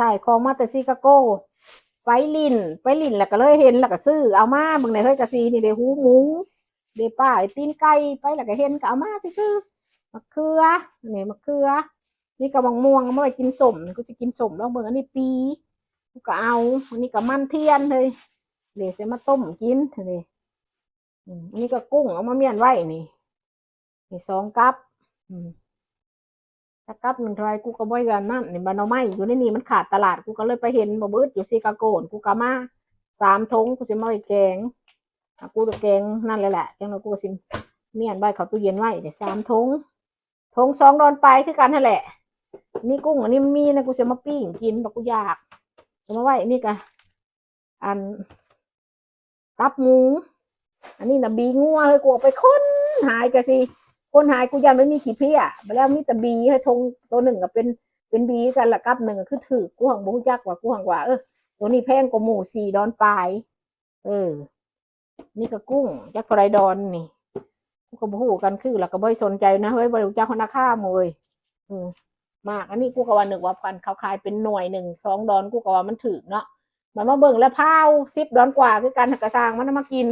ຖ່າຍຂອງມາແຕ່ຊິກາໂກ ໄປຫຼິ້ນ ໄປຫຼິ້ນແລ້ວກໍເລີຍເຫັນ ແລ້ວກໍຊື້ເອົາມາເບິ່ງແດ່ເຮີ້ຍ. ກະຊິນີ້ເດ້ ຫູໝູ ເດ້ ປາ ຕີນໄກ່ ໄປແລ້ວກໍເຫັນ ກໍເອົາມາຊື່ໆ. ໝາກເຂືອ ນີ້ໝາກເຂືອ ນີ້ກໍໝາກມ່ວງ ເອົາມາໄວ້ກິນສົ້ມ ນີ້ ກູຊິກິນສົ້ມ ລອງເບິ່ງ. ອັນນີ້ປີ ກູກໍເອົາ. ອັນນີ້ກໍມັນທຽນເຮີ້ຍ ເດ້ ຊິມາຕົ້ມກິນເດ້. ອືມ ອັນນີ້ກໍກຸ້ງ ເອົາມາມ້ຽນໄວ້ນີ້ ນີ້ສອງກັບ ອືມ ຈັກກັບໜຶ່ງເທົ່າໃດ ກູກໍບໍ່ໄດ້ອັນນັ້ນ. ນີ້ ບາໜໍ່ໄມ້ຢູ່ໃນນີ້ ມັນຂາດຕະຫຼາດ ກູກໍເລີຍໄປເຫັນບໍ່ບຶດຢູ່ຊິກາໂກ ກູກໍເອົາມາສາມຖົງ ກູຊິມາໄວ້ແກງ. ອ່າ ກູຈະແກງນັ້ນແຫຼະ ແຫຼະ ຈັ່ງໜ້ອຍກູກໍຊິມ້ຽນໄວ້ເຂົ້າຕູ້ເຢັນໄວ້ເດ້ ສາມຖົງ ຖົງສອງດອນປາຍຄືກັນຫັ້ນແຫຼະ. ນີ້ກຸ້ງ ອັນນີ້ມັນມີນະ ກູຊິມາປີ້ງກິນ ບັກກູຢາກ ເອົາມາໄວ້. ອັນນີ້ກະ ອັນ ຕັບໝູ ອັນນີ້ນະ ບີງົວເຮີ້ຍ ກູເອົາໄປຄົ້ນຫາກະຊິ ຄົ້ນຫາ ກູຢ້ານມັນມີຂີ້ເພຍ ບາດແລ້ວມີແຕ່ບີເຮີ້ຍ. ຖົງໂຕໜຶ່ງກໍເປັນ ເປັນບີຄືກັນ ລະກັບໜຶ່ງກໍຄືຖືກ ກູຫັ້ງບໍ່ຮູ້ຈັກວ່າ ກູຫັ້ງວ່າ ເອີ ໂຕນີ້ແພງກວ່າໝູ່ສີ່ດອນປາຍ. ເອີ ນີ້ກໍກຸ້ງ ຈັກເທົ່າໃດດອນນີ້ ກູກໍບໍ່ຮູ້ກັນ ຊື້ແລ້ວກໍບໍ່ໄດ້ສົນໃຈນະເຮີ້ຍ ບໍ່ໄດ້ຮູ້ຈັກຮອດລາຄາໝູ່ເອີຍ. ເອີ ໝາກອັນນີ້ ກູກໍວ່າ ນຶກວ່າເຂົາຂາຍເປັນໜ່ວຍໜຶ່ງສອງດອນ ກູກໍວ່າມັນຖືກເນາະ. ມັນມາເບິ່ງແລ້ວ ພາວ ສິບດອນກວ່າຄືກັນ ຫາກະຊ່າງມັນ ເອົາມາກິນ.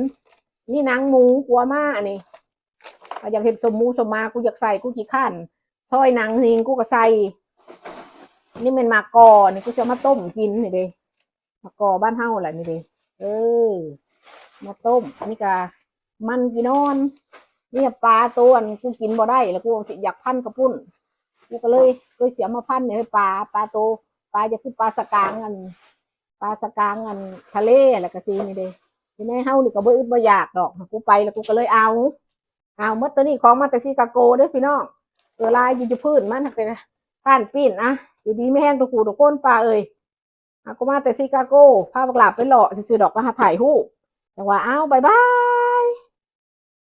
ນີ້ໜັງໝູ ກູເອົາມາ ອັນນີ້ ເຮົາຢາກເຮັດສົ້ມໝູສົ້ມໝາ ກູຢາກໃສ່ ກູຂີ້ຄ້ານຊອຍໜັງ ນີ້ ກູກໍໃສ່. ນີ້ແມ່ນໝາກກໍ ນີ້ ກູຊິເອົາມາຕົ້ມກິນນີ້ເດ້ ໝາກກໍບ້ານເຮົາແຫຼະນີ້ເດ້ ເອີ ມາຕົ້ມ. ອັນນີ້ກະມັນກີ່ນອນ. ນີ້ປາໂຕອັນ ກູກິນບໍ່ໄດ້ແລ້ວ ກູຢາກພັນເຂົ້າປຸ້ນ ກູກໍເລີຍ ເລີຍຊິເອົາມາພັນນີ້ ເຮີ້ຍ ປາ ປາໂຕ ປາຈະຄືປາສະກາງ ອັນ ປາສະກາງ ອັນ ທະເລ ແລ້ວກະຊິນີ້ເດ້. ຢູ່ໃນເຮົານີ້ກໍບໍ່ອຶດບໍ່ຢາກດອກ ຫາກກູໄປແລ້ວ ກູກໍເລີຍເອົາ ເອົາໝົດ. ໂຕນີ້ຂອງມາແຕ່ຊິກາໂກເດີ້ພີ່ນ້ອງ ເອີ ລາຍຢູ່ ຢູ່ພື້ນມັນ ຫາກແຕ່ຜ່ານປີ້ນ. ອ່ະ ຢູ່ດີມີແຮງທຸກຜູ້ທຸກຄົນ ປ້າເອີຍ. ຫາກກູມາແຕ່ຊິກາໂກ ພາບັກຫຼາບໄປເລາະຊື່ໆດອກ ໄປຫາຖ່າຍຮູບ. ຈັ່ງວ່າ ອ້າວ ບາຍບາຍ.